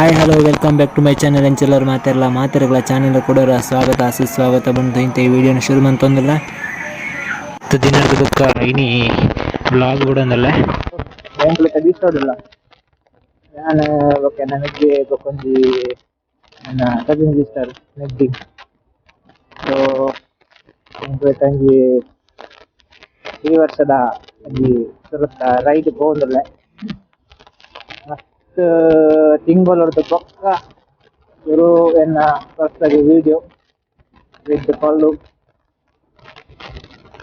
Hi hello welcome back to my channel. ಎಂಚೆಲ್ಲರು ಮಾತಾಡಲ್ಲ ಮಾತಾಡಗಳ channel ಕೂಡ ಸ್ವಾಗತ ಸುಸ್ವಾಗತ. ಬಂದು ಇಂಥ ಈ ವಿಡಿಯೋನ ಶುರು ಮಂತೊಂದಿಲ್ಲ ದಿನದ ಬುಕ್ಕ ಇನಿ ಬ್ಲಾಗ್ ಬಿಡೋದಲ್ಲ ಎಂಕ್ಲೆಕ ಬೀಸೋದಿಲ್ಲ ಯಾನ್ ಬೊಕ್ಕ ನನಗೆ ಬೊಕೊಂಜಿ ನನ್ನ ಕಸಿನ್ ಸಿಸ್ಟರ್ ನೆಗ್ಡಿ. ಸೊ ಎಂಕ್ಲೆಕ ಒಂಜಿ ಈ ವರ್ಷದ ಒಂಜಿ ಸುರುತ ರೈಡ್ ಪೋವೊಂದುಲ್ಲೆ. ಮಸ್ತ್ ತಿಂಗೊಲುರ್ದು ಬೊಕ್ಕ ಸುರು ಎನ್ನ ಫಸ್ಟ್ ವಿಡಿಯೋ ವಿತ್ ಪಲ್ಲು.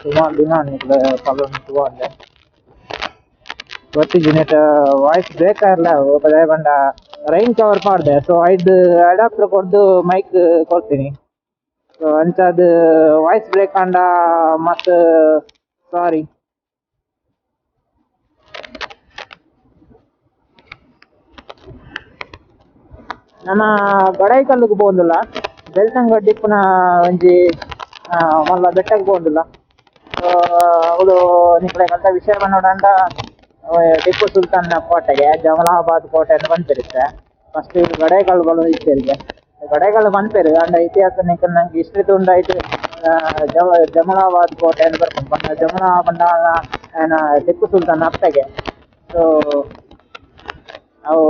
ಸುಮಾರು ದಿನ ನಿಕ್ಲೆ ಪಲ್ಲುನ್ ತೂವಂದೆ ಗೊತ್ತಿಜ್ಜಿ ನೆಟ್ ವಾಯ್ಸ್ ಬೇಕಾರ್ಲ ದಾಯೆ ಪಂಡ ರೈನ್ ಕವರ್ ಪಾಡ್ದೆ. ಸೊ ಐದ್ ಅಡಾಪ್ಟರ್ ಕೊರ್ದು ಮೈಕ್ ಕೊರ್ತೀನಿ. ಸೊ ಅಂಚಾದ್ ವಾಯ್ಸ್ ಬ್ರೇಕ್ ಆಂಡ ಮಸ್ತ್ ಸಾರಿ. ನಮ ಬಡಾಯಿಕಲ್ಲುಗ್ ಪೋವೊಂದುಲ್ಲ, ಬೆಳ್ತಂಗಡಿ ಇಪ್ಪುನ ಒಂಜಿ ಮಲ್ಲ ಬೆಟ್ಟಗ್ ಪೋವೊಂದುಲ್ಲ. ಸೊ ಅವ್ಲು ನಿಕ್ಲೆಗ್ ಅಲ್ತ ವಿಷಯ ಪನೊಡಾಂಡ ಟಿಪ್ಪು ಸುಲ್ತಾನ್ ನ ಕೋಟೆಗೆ ಜಮಲಾಬಾದ್ ಕೋಟೆ ಅಂದ್ ಪನ್ಪೆರ್ ಇತ್ತೆ. ಫಸ್ಟ್ ಗಡಾಯಿಕಲ್ಲ್ ಬರೊಂದಿತ್ತೆರ್ಗೆ, ಗಡಾಯಿಕಲ್ಲ್ ಪನ್ಪೆರ್ ಆಂಡ ಇತಿಹಾಸ ನಿಕಲ್ನ ನಂಕ್ ಹಿಸ್ಟ್ರಿ ತೂಂಡ ಐಟ್ ಜಮಲಾಬಾದ್ ಕೋಟೆ ಅಂದ್ ಬರ್ಪುಂಡು. ಪಂಡ ಜಮಲಾ ಪಂಡ ಆಯನ ಟಿಪ್ಪು ಸುಲ್ತಾನ್ ಅಪ್ಪೆಗೆ. ಸೊ ಅವು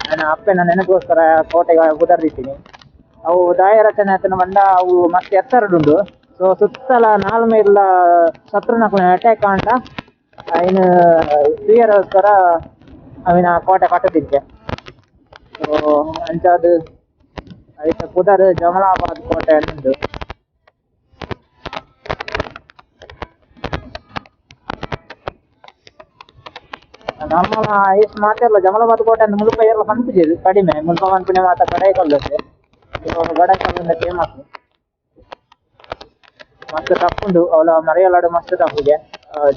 ಆಯನ ಅಪ್ಪೆನ ನೆನಪುಗೋಸ್ಕರ ಕೋಟೆಗ್ ಪುದರ್ ದೀತಿನಿ. ಅವು ದಾಯ ರಚನೆ ಆತುಂಡ ಪಂಡ ಅವು ಮಸ್ತ್ ಎತ್ತರಡ್ ಉಂಡು. ಸೊ ಸುತ್ತಲ ನಾಲ್ ಮೈಲ್ ಶತ್ರುನಕುಲ್ನ ಅಟ್ಯಾಕ್ ಆಂಡ ಐನ್ ತೂಯೆರೆಗೋಸ್ಕರ ಅವಿನ ಕೋಟೆ ಕಟ್ಟುದಿತ್ತೆ. ಸೊ ಅಂಚಾದ್ ಐತ ಪುದರ್ ಜಮಲಾಬಾದ್ ಕೋಟೆ ಉಂಡು. ನಮ್ಮಲ ಐಸ್ ಮಾತೆರ್ಲ ಜಮಲಾಬಾದ್ ಕೋಟೆ ಅಂದ್ ಮುಲ್ಪ ಏರ್ಲ ಪನ್ಪುಜೆರ್ ಕಡಿಮೆ. ಮುಲ್ಪ ಪನ್ಪಿನ ಮಾತ ಗಡಾಯಿಕಲ್ಲ್. ಗಡಾಯಿಕಲ್ಲ್ ಫೇಮಸ್. ಮಸ್ತ್ ಟಫ್ ಉಂಡು ಅವ್ಲ ಮರಿಯಲಡ್ ಮಸ್ತ್ ಟಫ್ ಗೆ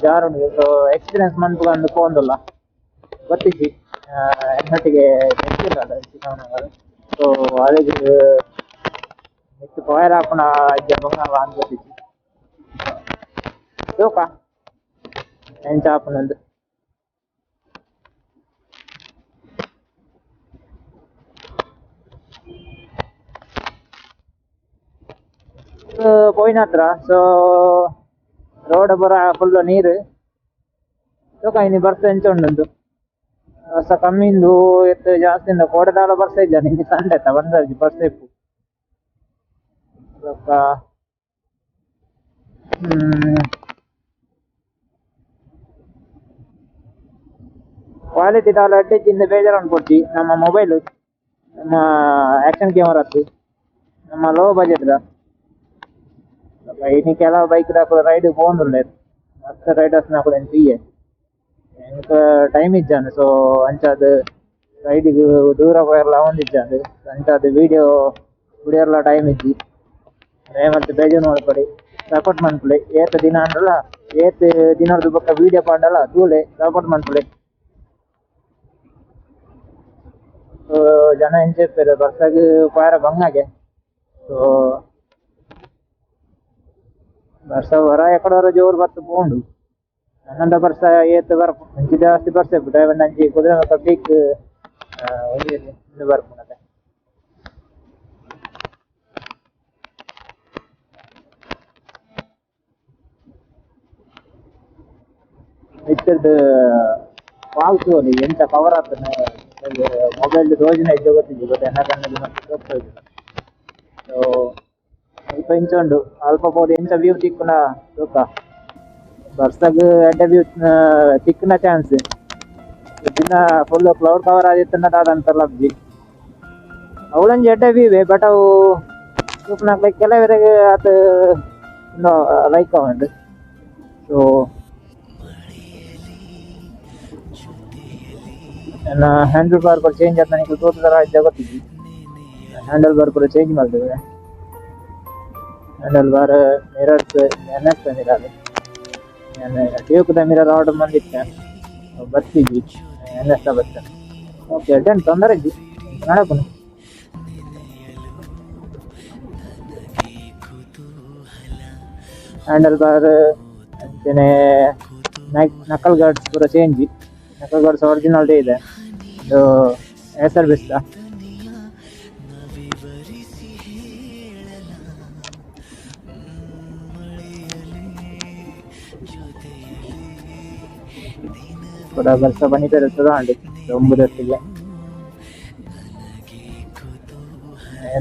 ಜಾರುಂಡು. ಸೊ ಎಕ್ಸ್ಪೀರಿಯನ್ಸ್ ಮನ್ಪುಗ ಅಂದ್ ಪೋವೊಂದುಲ್ಲ. ಗೊತ್ತಿಜ್ಜಿ ಎನ್ನೊಟ್ಟಿಗೆ ಚಿಕ್ಕವನಗಲ್. ಸೊ ಅರೆಗ್ ಮಿತ್ತ್ ಪೋಯೆರೆ ಆಪುನ ಇಜ್ಜ ಬಂಗಾರ ಅಂದ್ ಗೊತ್ತಿಜ್ಜಿ. ತೂಕ ಎಂಚ ಆಪುಂಡು. ಪೋಯಿನ ಹತ್ರ ಸೊ ರೋಡ್ ಪೂರ ಫುಲ್ ನೀರು. ತೂಕ ಇನಿ ಬರ್ಸ ಎಂಚ ಉಂಡುಂದು. ಬರ್ಸ ಕಮ್ಮಿ ಉಂಡು ಇತ್ತೆ ಜಾಸ್ತಿ ಉಂಡು. ಕೋಡೆ ದಾಲ ಬರ್ಸ ಇಜ್ಜ ಇನಿ ಸಂಡೆ ಅತ್ತ ಬಂದರ್ಜಿ ಬರ್ಸ ಇಪ್ಪು. ಬೊಕ್ಕ ಕ್ವಾಲಿಟಿ ದಾಲ ಎಡ್ಡೆ ಬೇಜಾರ್ ಅನ್ಕೊಡ್ತಿ. ನಮ್ಮ ಮೊಬೈಲ್ ನಮ್ಮ ಆಕ್ಷನ್ ಕ್ಯಾಮರಾ ಅತ್ತು ನಮ್ಮ ಲೋ ಬಜೆಟ್ ದ. ಇನಿ ಕೆಲವು ಬೈಕ್ ದಕುಲು ರೈಡ್ ಪೋವೊಂದುಲ್ಲೆರ್ ಮಸ್ತ್ ರೈಡರ್ಸ್ ನಕುಲು ತೂಯೆ. ಎಂಕ್ ಟೈಮ್ ಇಜ್ಜಾಂಡ್. ಸೊ ಅಂಚಾದ್ ರೈಡಿಗ್ ದೂರ ಪೋಯೆರ್ಲ ಆವೊಂದಿಜ್ಜಾಂಡ್. ಅಂಚಾದ್ ವಿಡಿಯೋ ಬುಡಿಯೆರ್ಲ ಟೈಮ್ ಇಜ್ಜಿ. ದಯಮಲ್ತ್ ಬೇಜಾರ್ ಮಲ್ಪೊಡಿ, ಸಪೋರ್ಟ್ ಮನ್ಪುಲೆ. ಏತ್ ದಿನ ಆಂಡಲ ಏತ್ ದಿನರ್ದ್ ಬೊಕ್ಕ ವಿಡಿಯೋ ಪಾಂಡಲ ತೂಲೆ, ಸಪೋರ್ಟ್ ಮನ್ಪುಲೆ. ಸೊ ಜನ ಎಂಚ ಇಪ್ಪೆರ್ ಬರ್ಸಗ್ ಪೋಯೆರೆ ಬಂಗಗೆ. ಸೊ ಬರ್ಸ ವರ ಎಕಡೆ ವರ ಜೋರು ಬತ್ತು ಪೋಂಡು. ನನ್ನಂದ ಬರ್ಸ ಏತ್ ಬರ್ಪು ಅಂಚಿ ಜಾಸ್ತಿ ಬರ್ಸ ಇಪ್ಪು. ದಾಯೆ ಪಂಡ ಅಂಚಿ ಕುದುರೆಮುಖ ಪೀಕ್ ಒಂಜಿ ಉಂದು ಬರ್ಪುಂಡತೆ. ಮಿತ್ತುರ್ದು ಫಾಲ್ಸ್ ತೂವೊಲಿ ಎಂಚ ಕವರ್ ಆತುಂಡು. ಮೊಬೈಲ್ ತೋಜುನ ಇಜ್ಜ ಗೊತ್ತಿಜ್ಜಿ, ಬಟ್ ಎನ್ನ ಕಣ್ಣುಡು ಮಸ್ತ್ ತೋಜುಂಡು. ಸೊ ಅಲ್ಪ ಇಂಚ ಉಂಡು, ಅಲ್ಪ ಪೋದು ಎಂಚ ವ್ಯೂ ತಿಕ್ಕುನ ತೂಕ. ಬರ್ಸಗ್ ಎಡ್ಡೆ ವ್ಯೂ ತಿಕ್ಕುನ ಚಾನ್ಸ್. ದಿನ full cloud cover ಆದಿತ್ತುಂಡ ದಾದ ಅಂತಾರಲ್ಲ ಅಬ್ಜಿ. ಅವಳೊಂಜಿ ಎಡ್ಡೆ ವ್ಯೂವೆ, ಬಟ್ ಅವು ತೂಪುನಕ್ಲೆಗ್ ಕೆಲವೆರೆಗ್ ಆತ್ ಲೈಕ್ ಆವಂದ್. ಸೊ ಎನ್ನ ಹ್ಯಾಂಡಲ್ ಬಾರ್ ಪೂರ ಚೇಂಜ್ ಆತ್ಂಡ ನಿಕುಲು ತೂತುದರ ಇಜ್ಜ ಗೊತ್ತಿಜ್ಜಿ. ಹ್ಯಾಂಡಲ್ ಬಾರ್ ಪೂರ ಚೇಂಜ್ ಮಲ್ತುವೆ. Handle bar mirrors NS mirror. ಯಾನ್ ಡ್ಯೂಕ್ದ ಮಿರರ್ ಆರ್ಡರ್ ಮಂದಿತ್ತೆ, ಬತ್ತಿಜಿ, ಎನ್ ಎಸ್ ಬತ್ತೆ. ಓಕೆ ಎಡ್ಡೆ ತೊಂದರೆ ಇಜ್ಜಿ ನಡಪುನು. ಹ್ಯಾಂಡಲ್ ಬಾರ್ ಅಂಚನೆ ನಕಲ್ ಗಾರ್ಡ್ಸ್ ಪೂರ ಚೇಂಜ್. ನಕಲ್ ಗಾರ್ಡ್ಸ್ ಒರಿಜಿನಲ್ ಇದೆ. ಇದು ಏಸರ್ ಬೆಸ್ತ. ಕೂಡ ಬರ್ಸ ಬನಿಪೆರೆ ಶುರು ಆಂಡ್ ದೊಂಬುದೊಟ್ಟಿಗೆ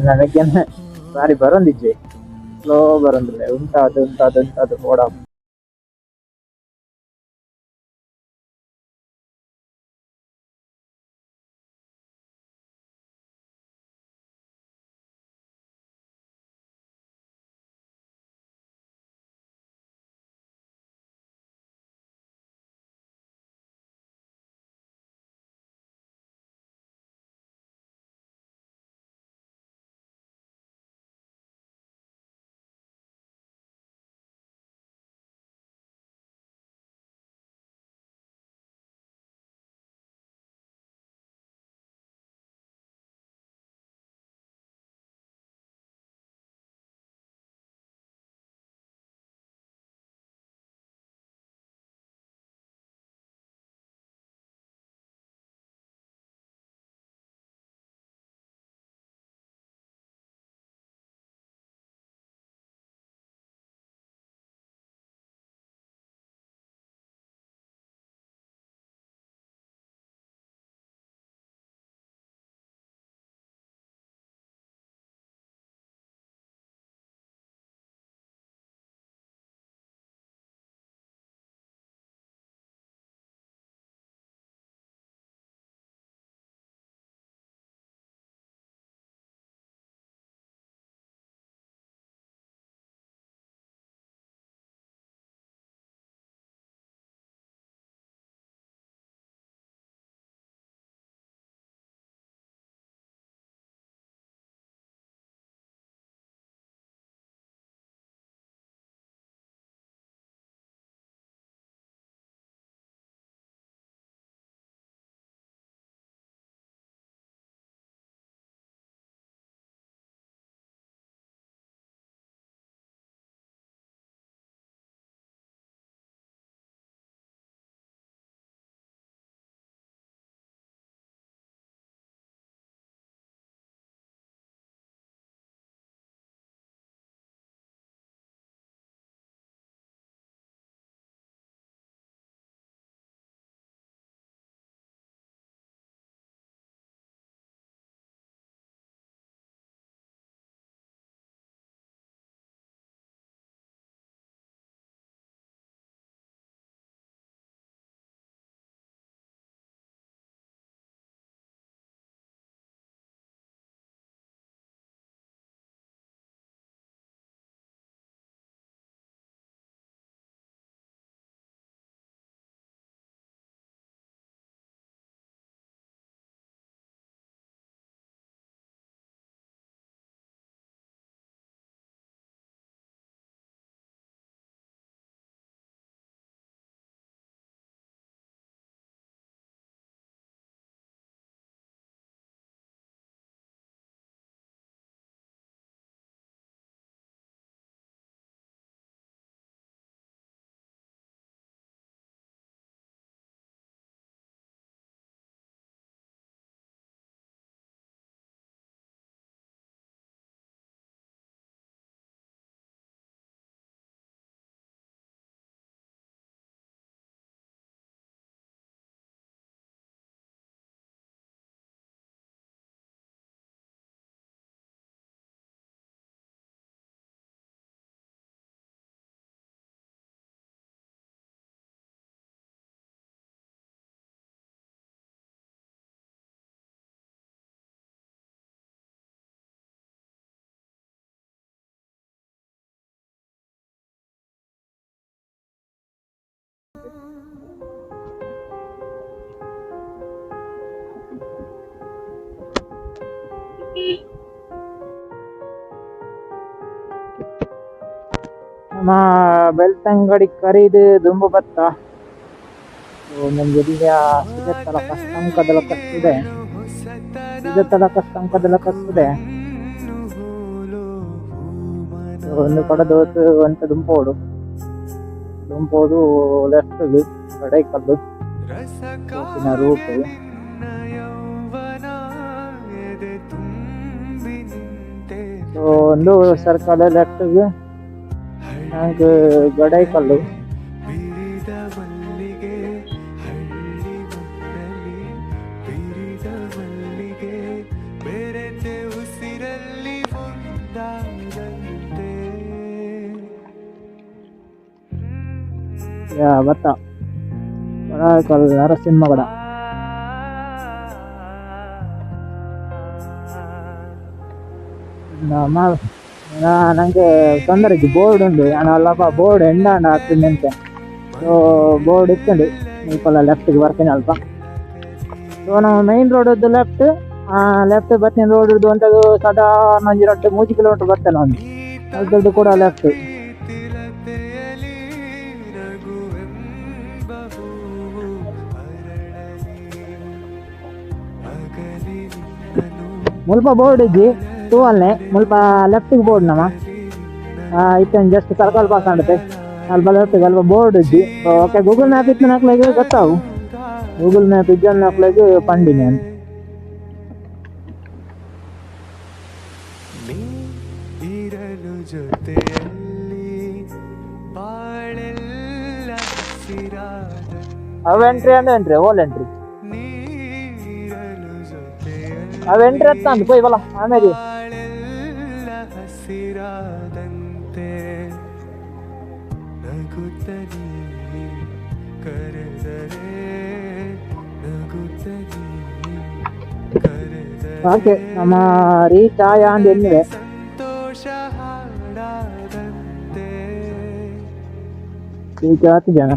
ನನಗೆ ಬಾರಿ ಬರೊಂದಿಜ್ಜೆ ಸ್ಲೋ ಬರೊಂದಿಲ್ಲ ಉಂಟಾದ್ ಉಂಟಾದ್ ಉಂಟಾದ್ ಓಡ. ನಮ್ಮ ಬೆಳ್ತಂಗಡಿ ಕರೀದು ದುಂಬು ಬತ್ತ ನಮ್ಗೆ ಸುಜತ್ತಲ ಕಸ್ತಂಕದಲ ಕಷ್ಟಿದೆ ಸುಜತ್ತಲ ಕಸ್ತಂಕದಲ ಕಷ್ಟಿದೆ ಒಂದು ಕಡೆ ಅಂತ ದುಂಪೋಡು ದುಂಪೋಡು ಲೆಫ್ಟ್ ಕಡೈಕಲ್ಲು ರೂಟ್. ಒಂದು ಸರ್ಕಲ್ ಲೆಫ್ಟ್ ನಂಗೆ ಗಡೈಕಲ್ಲು. ಮಲ್ಲಿಗೆ ಬೆರೆತೆ ಉಸಿರಲ್ಲಿ ಒಂದಾದಂತೆ. ಬತ್ತ ಕೊಡಕಲ್ ನರಸಿಂಹಗಡ. ನಮ್ಮ ನಂಗೆ ತೊಂದರೆ ಇದ್ದು ಬೋರ್ಡ್ ಉಂಡು, ನಾನು ಅಲ್ಲಪ್ಪ ಬೋರ್ಡ್ ಎಂಡಾಂಡ ಹಾಕ್ತೀನಿ. ಸೊ ಬೋರ್ಡ್ ಇತ್ತುಂಡು ಮುಲ್ಪಲ್ಲ ಲೆಫ್ಟ್ಗೆ ಬರ್ತೀನಿ ಅಲ್ಪ. ಸೊ ನಾವು ಮೈನ್ ರೋಡ್ ಲೆಫ್ಟ್, ಲೆಫ್ಟ್ ಬರ್ತೀನಿ ರೋಡ್ ಅಂತದ್ದು ಸಾಧಾರಣ ಒಂಜಿ ರಡ್ಡ್ ಮೂಜಿ ಕಿಲೋಮೀಟರ್ ಬರ್ತೇನೆ ಒಂದು ಅಲ್ದದ್ದು ಕೂಡ ಲೆಫ್ಟ್. ತಿಲತೆಯಲಿ ನಗುವೆಂಬ ಹೂವು ಅರಳಲಿ ಅಗಲಿ ನಿನ್ನನು. ಮುಲ್ಪ ಬೋರ್ಡ್ ಇಜ್ಜಿ ತೂವಲ್ನೆ, ಮುಲ್ಪ ಲೆಫ್ಟಿಗೆ ಬೋರ್ಡ್ ನಮ್ಮ ಇತ್ತೆ ಜಸ್ಟ್ ಸರ್ಕಲ್ ಪಾಸ್ ಆಡುತ್ತೆ ಅಲ್ಪ ಲೆಫ್ಟಿಗೆ ಅಲ್ಪ ಬೋರ್ಡ್ ಇಜ್ಜಿ. ಓಕೆ, ಗೂಗಲ್ ಮ್ಯಾಪ್ ಇತ್ತು ನಾಕ್ಲೆಗ್ ಗೊತ್ತಾವು, ಗೂಗಲ್ ಮ್ಯಾಪ್ ಇಜ್ಜನ್ ನಾಕ್ಲೆಗ್ ಪಂಡಿ ನಾನು. ನೀ ಇರಲು ಜೊತೆಯಲ್ಲಿ ಬಾಳೆಲ್ಲ ಹಸಿರಾದ. ಅವು ಎಂಟ್ರಿ ಅಂದ್ರೆ ಎಂಟ್ರಿ ಓಲ್ ಎಂಟ್ರಿ. ನೀರಲು ಜೊತೆಯಲ್ಲಿ ಅವು ಎಂಟ್ರಿ ಹತ್ತ ಅಂತ ಪೋಯ್ ಬಲ ಆಮೇಲೆ. ಬಾಳೆಲ್ಲ ಹಸಿರಾದಂತೆ ನಗುತ್ತ ನೀ ಕರೆದರೆ, ನಗುತ್ತ ನೀ ಕರೆದರೆ. ಓಕೆ, ನಮ್ಮ ರೀಚ್ ಆಯ ಅಂದ್ ಎನ್ನುವೆ. ಸಂತೋಷ ಹಾಡಾದಂತೆ. ರೀಚ್ ಆತು ಜನ.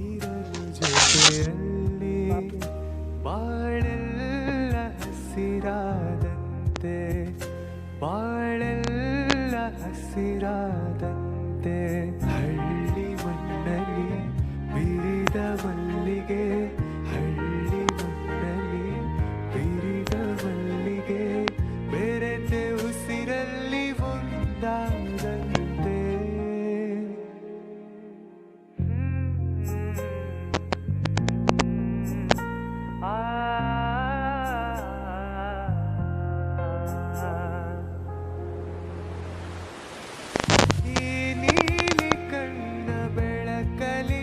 ಇರಲು ಜೊತೆಯಲ್ಲಿ ಬಾಳೆಲ್ಲ ಹಸಿರಾದಂತೆ, ಬಾಳೆಲ್ಲ ಹಸಿರಾದಂತೆ. ಹಳ್ಳಿ ಮಣ್ಣಲ್ಲಿ ಬಿರಿದ ಮಲ್ಲಿಗೆ, ಹಳ್ಳಿ ಮಣ್ಣಲ್ಲಿ ಬಿರಿದ ಮಲ್ಲಿಗೆ ಬೆರೆತೆ ಉಸಿರಲ್ಲಿ ಒಂದಾದಂತೆ. ಈ ನೀಲಿ ಕಣ್ಣ ಬೆಳಕಲಿ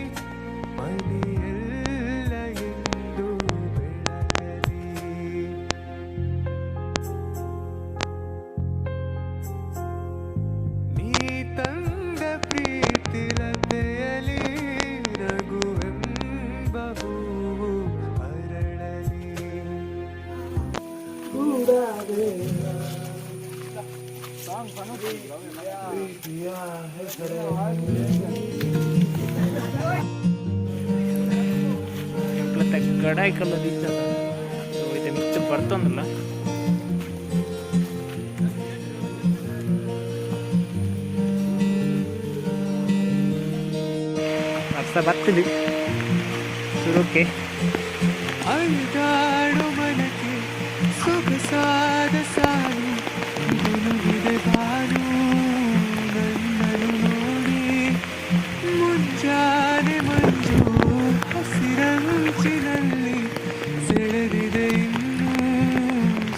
ಮನೆಯೆಲ್ಲ ಎಂದು ಬೆಳಗಲಿ. ನೀ ತಂದ ಪ್ರೀತಿಲತೆಯಲಿ ನಗುವೆಂಬ ಹೂವು ಅರಳಲಿ. ಗಡಾಯ್ಕಲ್ಲ ದೀಚ. ಸೊ ಇದು ಮಿಕ್ಸ್ ಬರ್ತೊಂದಿಲ್ಲ. ಅರ್ಥ ಬರ್ತದೆ ಸುರುಕ್ಕೆ. ಅಲ್ದಾಡು ಮನಕ್ಕೆ ಸೊಗಸಾದ ಸಾಲು ಗುನುಗಿದೆ ಬಾನು ನನ್ನನು ನೋಡಿ. ಮುಂಜಾನೆ ಮಂಜು ಹಸಿರಂಚಿನಲ್ಲಿ ಸೆಳೆದಿದೆ ಇನ್ನು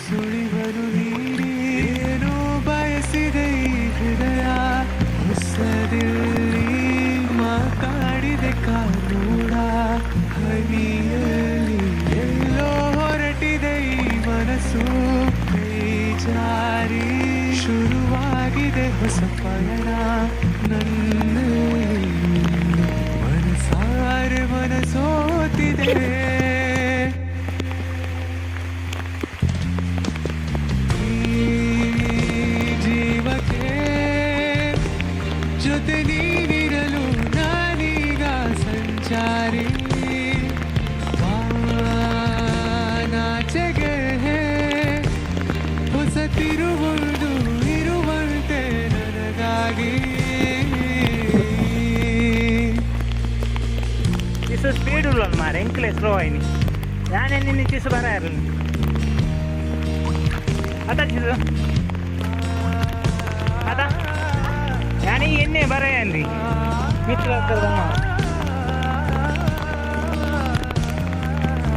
ಸುಳಿವನು ನೀಡಿ. ಏನೋ ಬಯಸಿದೆ ಈ ಹೃದಯ ಹೊಸದಿಲ್ಲಿ, ಮಾತಾಡಿದೆ ಕಾನೂಡ ಹನಿಯಲ್ಲಿ. ಎಲ್ಲೋ ಹೊರಟಿದೆ ಈ ಮನಸ್ಸು ಕೈ ಜಾರಿ, ಶುರುವಾಗಿದೆ ಹೊಸ ಪಯಣ ನನ್ನಲ್ಲಿ. ಮನಸಾರೆ ಮನಸೋತಿದೆ. ಈ ಜೀವಕ್ಕೆ ಜೊತೆ ನೀನಿರಲು ನಾನೀಗ ಸಂಚಾರಿ. ನಾಚೆಗೆ ಹೊಸ ತಿರುವುದು ಇರುವಂತೆ ನನಗಾಗಿ. ಚಿಸು ಸ್ಪೀಡ್ ಉಲ್ಲ ಮಾರೆ, ಎಂಕ್ಲೆ ಸ್ಲೋ ಆಯ್ನಿ. ನಾನೇ ನಿನ್ನ ಚಿಸು ಬರ ಅದ ಚಿಸು ಅದ ನಾನೇ ಎಣ್ಣೆ ಬರ ಏನ್ರಿ ಮಿತ್ರ.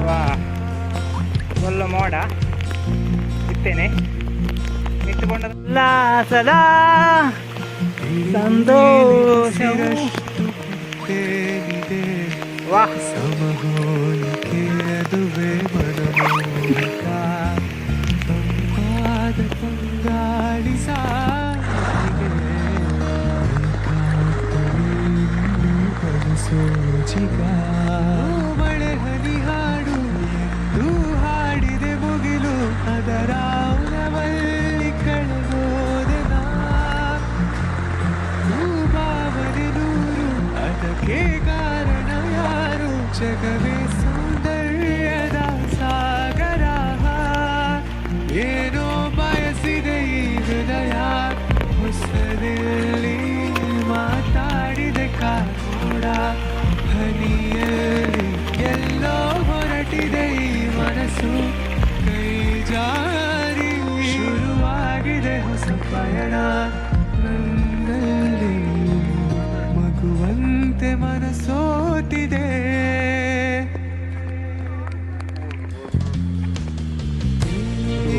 ವಾ ಒಲ್ಲ ಮೋಡ ಇತ್ತೇನೆ ಸದಾ ಸಂತೋಷವು. ತೇನಿದೆ. ವಾಹ್. ಸಮಹೋಲಿಕೆ ಅದುವೇ ಮನಮೋಹಕ. ಈಗ. ಮಳೆ ಹನಿ ಹಾಡು ಎಂದು ಹಾಡಿದೆ ಮುಗಿಲು, ಅದರ ಒಲವಲ್ಲಿ ಕಳೆದೋದೆ ನಾ. ಭಾವನೆ ನೂರು, ಅದಕ್ಕೆ ಕಾರಣ ಯಾರು? ಜಗವೇ ಸೌಂದರ್ಯದ ಸಾಗರ. ಏನೋ ಬಯಸಿದೆ ಈ ಹೃದಯ, ಹೊಸದಿಲ್ಲಿ ಮಾತಾಡಿದೆ ಕಾಗೋಡ. ಹನಿಯಲ್ಲಿ ಎಲ್ಲೋ ಹೊರಟಿದೆ ಈ ಮನಸ್ಸು, ಕೈ ಜಾರಿ ಶುರುವಾಗಿದೆ ಹೊಸ ಪಯಣ. ನನ್ನಲ್ಲಿ ಮಗುವಂತೆ ಮನಸೋತಿದೆ.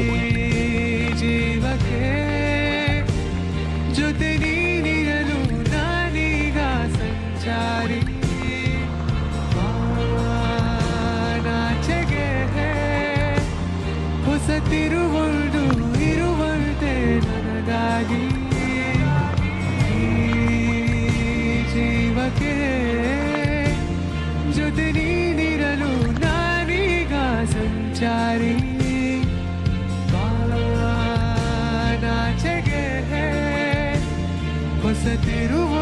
ಈ ಜೀವಕ್ಕೆ ಜೊತೆ ನೀನಿರಲು ನಾನೀಗ ಸಂಚಾರಿ. ನಾಚೆಗೆ ಹೊಸ ತಿರುವುಂಡು ಇರುವಂತೆ ನನಗಾಗಿ. ಈ ಜೀವಕ್ಕೆ ಜೊತೆ ನೀನಿರಲು ನಾನೀಗ ಸಂಚಾರಿ. ನಾಚೆಗೆ ಹೊಸ ತಿರುವುಂಡು.